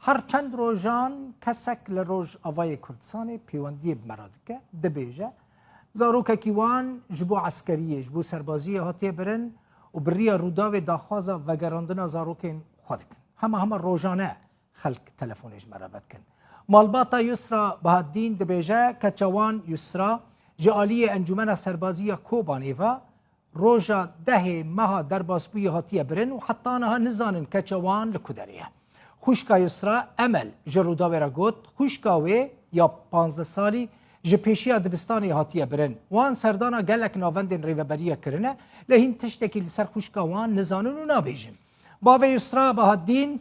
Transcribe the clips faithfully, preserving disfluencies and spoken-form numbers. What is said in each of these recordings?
Her çend rojan kesek li Rojavayê Kurdistanê pêwendiyê bi me re dike, dibêje, zarokekî wan ji bo eskeriyê, ji bo serbaziyê hatiye birin û bi riya Rûdawê daxwaza vegerandina zarokên xwe dikin. Hema hema rojane xelk telefonê ji me re vedikin. Malbata Yusra Bahaddîn dibêje, keça wan Yusra ji aliyê Encûmena Serbazî ya Kobanê ve roja dehê meha derbasbûyî hatiye birin û heta niha nizanin keça wan li ku derê ye. Xwişka Yusra Emel ji Rûdawê re got, xwişka wê ya panzdeh salî ji pêşiya dibistanê hatiye birin. Wan serdana gelek navendên rêveberiye kirine, lê hîn tiştekî li ser xwişka wan nizanin û nabêjin. Bavê Yusra Bahaddîn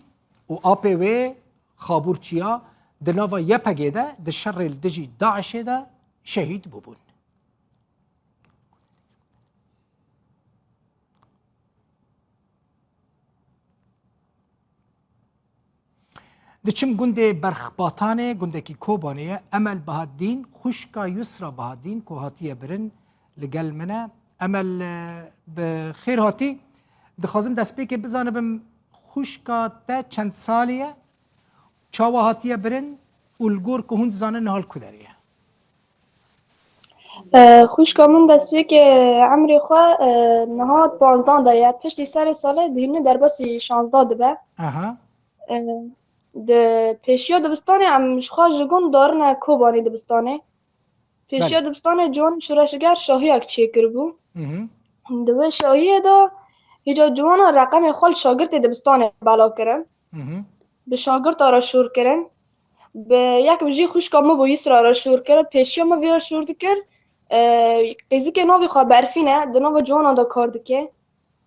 û apê wê Xabûr Çiya di nava Y P G de di şerê li dijî DAIŞê de şehîd bûbûn. Diçim gundê Berxbatanê, gundekî Kobanê ye. Emel Bahaddîn, xwişka Yusra Bahaddîn ku hatiye birin, li gel min e. Emel, e, bi xêr hatî. Dixwazim destpêkê bizanibim, xwişka te çend salî ye? Çawa hatiye birin û li gor ku hûn dizanin niha li ku derê ye? E, xwişka min destpêkê emrê xwe, e, niha panzdeh de ye. Piştî serê salê dihîne derbasî şazdeh dibe. Aha. E, di pêşiya dibistanê em ji xwe ji gund darine Kobanê dibistanê. Pêşiya Belê. dibistanê ciwan şoreşger şahiyek çêkiribû. Hı hı. Di wê şahiyê de hîca ciwana reqemê xwe li şagirtê dibistanê bela kirin. Hı hı. Bi şagirta re şûr kirin. Bi yek bi jî xwişka min bû Yusra re şûr kirin. Pêşiya min vê re şûr dikir. E, qîzikê navê xwe Berfîn e. Di nava ciwana de kar dike.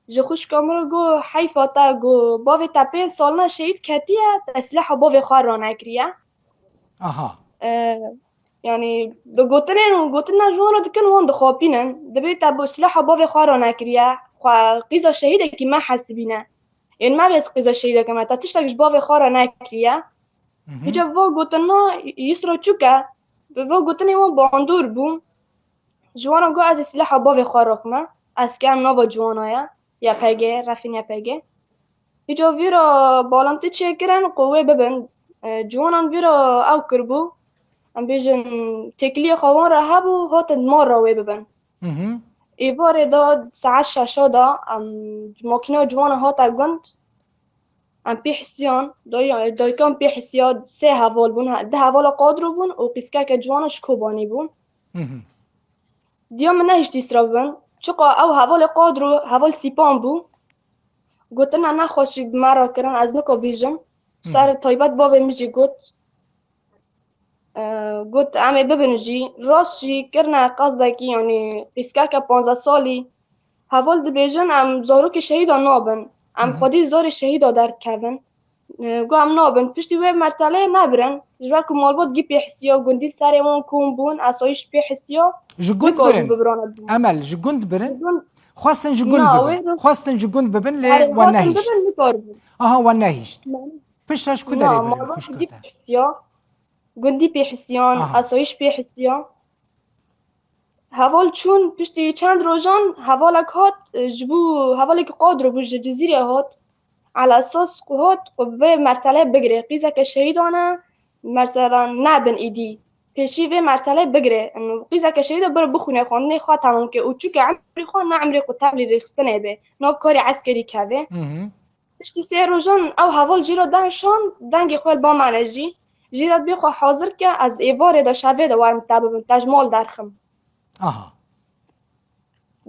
Ji xwişka min re got, heyfa te, got, bavê te pênc salina şehîd ketiye, te silaha bavê xwe ranekiriye. Aha. E, yanî bi gotinên, gotina ji wan re dikin, wan dixapînin. Dibê te bi silaha bavê xwe ranekiriye, xwe qîza şehîdekî me hesibîne. Ên me bê qîza şehîdeke me, te tiştek ji bavê xwe re nekiriye. Mhm. Hica bi va gotina Yusra çûke, bi va gotinê wan bandor bû. Ji wan re got, ez ê silaha bavê xwe raxime. Ez ke em nava ciwana ye. Y P G, refên Y P G. Hica vîra balantî çêkirin ku wê bibin. E, ciwanan vîra ew kiribû. Em bêjin têkiliyê xwe wan re hebû, hatin mar re wê bibin. Mhm. Êvarê de saet şeşa de em makîna ciwana hate gund. Em pê hisiyan, dayî-, dayika min pê hisiya, sê heval bûn, he-, du hevala Qadro bûn û qîzkeke ciwana ji Kobanê bû. Mhm. Diya min nehişt Yusra bibin. Çiqa ew hevalê Qadro, heval Sîpan bû. Gotina nexweşî bi me re kirin, ez nika bêjim. Mhm. Ser taybet bavê min jî got. E, got, em ê bibin jî. Rast jî kirine qezdekî, yanî qîzkeke panzdeh salî. Heval dibêjin, em zarokê şehîda nabin. Em Hı hı. xwedî zarê şehîda derdikevin. E, got, em nabin. Piştî wê merseleyê nebirin. Ji ber ku malbat gî pê hisiya, gundî li serê wan kom bûn, asayîş pê hisiya. Ji gund Nikaribû birin. bibirane bûn. Emel, ji gund birin. Ji gund Xwestin ji gund Na, bibin. wê re- Xwestin ji gund bibin, lê Erê, wan xwestin nehişt. bibin, nikaribûn. Aha, wan nehişt. Piştre ji ku Na, derê birin malbat xwişka gî te? pê hisiya. Gundî pê hisiyan, Aha. asayîş pê hisiya. Heval çûn, piştî çend rojan hevalek hat, e, ji bo hevalekî Qadro bû, ji Cizîrê hat. Ala esas ku hat, ku vê mersele bigire. Qîzeke şehîdan e, mersela nebin îdî. Pêşî vê mersele bigire. Qîzeke şehîda bire bixwîne xwendinê xwe temam ke û çûke emrê xwe ne emrê ku tevlî rêxistinê be. Nav karê eskerî keve. Hı hı. Piştî sê rojan ew heval jî re deng şand, dengê xwe li ba me ne jî. Jî re dibê xwe hazir ke, ez êvarê de şevê de werim te bibim, te ji mal derxim. Aha.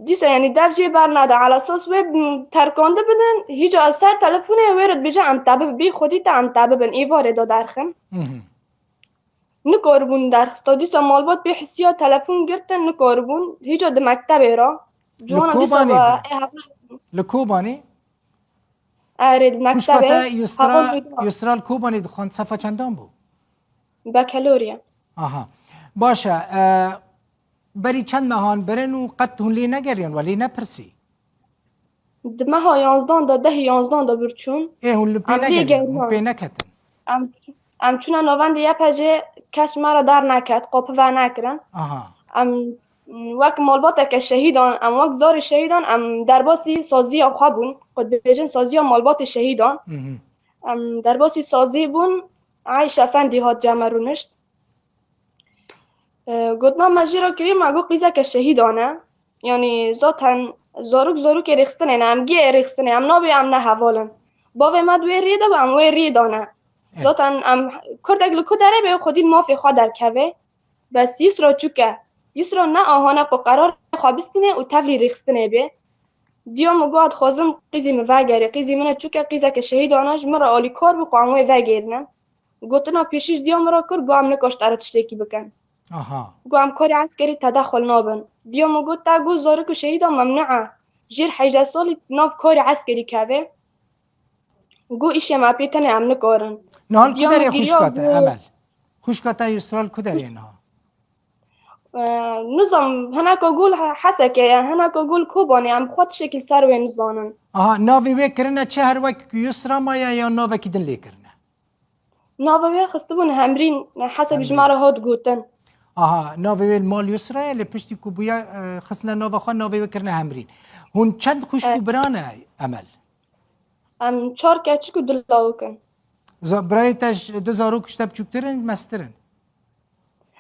Dîsa, yanî dev jê bernede, ala esas wê, m, terkandi bidin, hîca li ser telefonê wê re dibêje em te bibin, bê xwedî te em te bibin, êvarê de derxin. Mhm. Nikaribûn derxista. Dîsa malbat pê hisiya telefon girtin, nikaribûn. Hîca di mektebê re. Li Ciwana dîsa Kobanê ve bû. ê hev- Li Kobanê? Erê, di Xwişka mektebê. te Yusra, Heval Yusra li Kobanê dixwend, sefa çendan bû? Bakalorya. Aha. Baş e, e, berî çend mehan birin û qet hûn lê negeriyan, we lê nepirsî? Di meha yanzdan de, dehê yanzdan de birçûn. Ê, hûn li pê Em lê negerin, hûn geriyan. pê neketin? Em, em çûne navendê Y P G, kes me re dar neket, qapî venekirin. Aha. Em wek malbateke şehîdan, em wek zarê şehîdan, em derbasî saziya xwe bûn. Xwe dibêjin saziya malbatê şehîdan. Mhm. Em derbasî sazî bûn. Ayşe Efendî hat cem me rûnişt. E, gotina me jê re kirî, me got qîzeke şehîdan e. Yanî zaten zarok zarokê rêxistinê ne, em giyê rêxistinê, em nabê em ne heval in. Bavê me di wê rê de bû, em wê rê de ne. Eh. Zaten em kurdek li ku derê be, xwedî li mafê xwe derkeve. Bes Yusra çûke. Yusra ne ahane ku qerarê xwe bistîne û tevlî rêxistinê bê. Diya min got, dixwazim qîzî min vegerê. Qîzî min e çûke, qîzeke şehîdan e, ji min re alîkar bû ku em wê vegêrine. Gotina pêşî ji diya min re kir, got em nikar ji te re tiştekî bikin. Aha. Got em karê eskerî tedexul nabin. Diya min got, te got zarok û şehîdan memnû e. Jêr hejde salî nav karê eskerî keve. Got îşê me pê tenê em nikarin. Niha li ku Diya derê min giriya xwişka te, got, Emel? Xwişka te Yusra li ku derê niha? Ee, nizam, hineka gol he-, Heseke ye, hineka gol Kobanê, em xwe tiştekî li ser wê nizanin. Aha, navê wê kirine çi, her wek Yusra maye ya navekî din lê kirine? Navê wê xistibûn Hemrîn, hesebî ji Hemrîn. Me re hat gotin. Aha, navê wê li mal Yusra ye, lê piştî ku bûye, e, xistine nava xwe, navê wê kirine Hemrîn. Hûn çend xwişk û E. bira ne, Emel? Em çar keçik û du lawik in. Za-, birayê te ji, du zarok ji te biçûktir in, mestir in?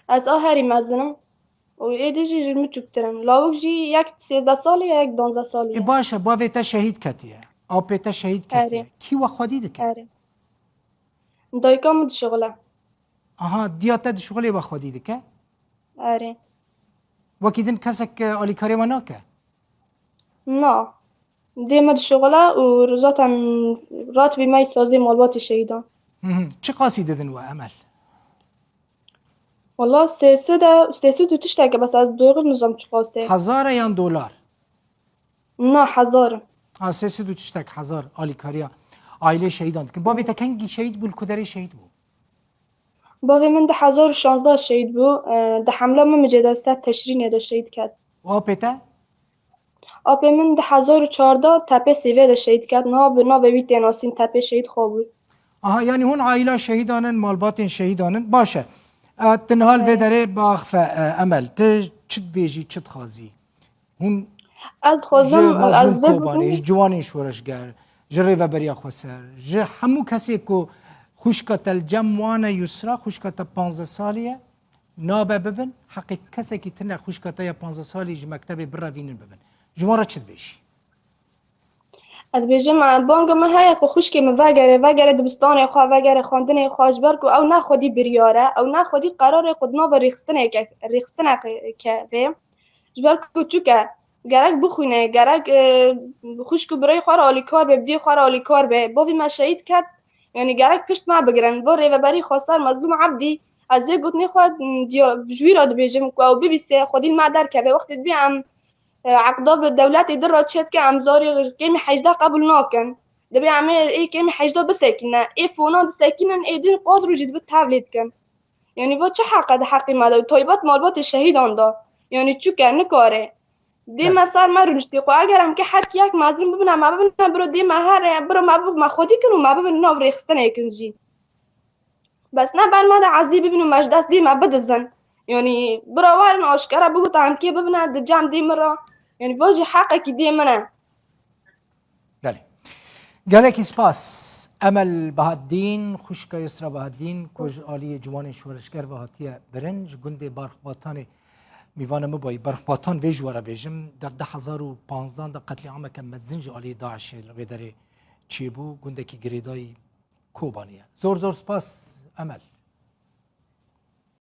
Ez a herî mezin im û êdî jî ji min biçûktir in. Lawik jî yek sêzdeh salî ye, yek duwazdeh salî ye. Ê, baş e, bavê te şehîd ketiye. Apê te şehîd ketiye. Erê. Kî we xwedî dike? Erê. Dayika min dişixule. Aha, diya te dişixulê we xwedî dike? Erê. Wekî din kesek, e, alîkarê we nake? Na. Dê me dişixule û zaten ratibî me sazê malbatê şehîdan. Hı hı. Çi qasî didin we, Emel? Wala sê sed e, sê sed û tişteke, bes ez doğru nizam çi qasê. Hezar e yan dolar? Na, hezar. Ha, sê sed û tiştek hezar alîkariya aîlê şehîdan dikin. Bavê te kengî şehîd bû, li ku derê şehîd bû? Bavê min du hezar û şazdeh şehîd bû. E, di hemla Mimicê de ser Teşrînê de şehîd ket. Û apê te? Apê min du hezar û çardeh Tepê Sêvê de şehîd ket. Niha bi navê wî tê nasîn, Tepê Şehîd Xabûr. Aha, yanî hûn aîla şehîdan in, malbatên şehîdan in. Baş e. E, tu niha li vê Evet. derê biaxife, e, Emel. Tu çi dibêjî, çi dixwazî? Hûn Ez ji dixwazim, ez Mezlûm vê Kobanê, bikim. Ji ciwanên şoreşger, ji Rêveberiya Xweser, ji hemû kesê ku xwişka te li cem wan e Yusra, xwişka te panzdeh salî ye, nabe bibin, heqê kesekî tune xwişka te ya panzdeh salî ji mektebê birevînin bibin. Ji wan re çi dibêjî? Ez dibêjim, e, banga min heye ku xwişkê min vegere, vegere dibistanê xwe, vegere xwendinê xwe, ji ber ku ew ne xwedî biryar e, ew ne xwedî qerarê xwe di nava rêxistinê ke-, rêxistinê ke-, keve. Ji ber ku çûke gerek bixwîne, gerek, e, xwişk û birayê xwe re alîkar be, bi dê xwe re alîkar be. Bavî me şehîd ket, yanî gerek pişt me bigirin. Bo Rêveberî Xweser Mezlûm Ebdî, ez vê gotinê xwe, m, diya-, ji wî re dibêjim ku ew bibîse, xwedî li me derkeve. Wextê dibê em, e, eqda bi dewletê din re çêdike, em zarê kêmî hejde qebûl nakin. Dibê em ê, ê kêmî hejde bisekîne. Ê fona disekînin, ê din qadro jî dibi tevlê dikin. Yanî va çi heq e di heqê me de û taybet malbatê şehîdan de? Yanî çûke nikare. Dê Belê. me ser me rûniştî xwe. Eger em ke her yek mezin bibine, me bibine biro dê me here, biro me bib-, me xwedî kin û me bibin nav rêxistinê kin jî. Bes ne ber me de ezî bibin û me ji dest dê me bidizin. Yanî bira werin aşkere bigotin em kê bibine di cem dê min re. Yanî va jî heqekî dê min e. Belê. Gelekî spas. Emel Bahaddîn, xwişka Yusra Bahaddîn, ku ji aliyê ciwanên şoreşger ve hatiye birin, ji gundê Barxbatanê mîvana min bûyî. Barxbatan vê ji we re bêjim, di du hezar û panzdeh de qetlîameke mezin ji aliyê DAIŞê li wê derê çêbû, gundekî girêdayî Kobanê ye. Zor zor spas, Emel.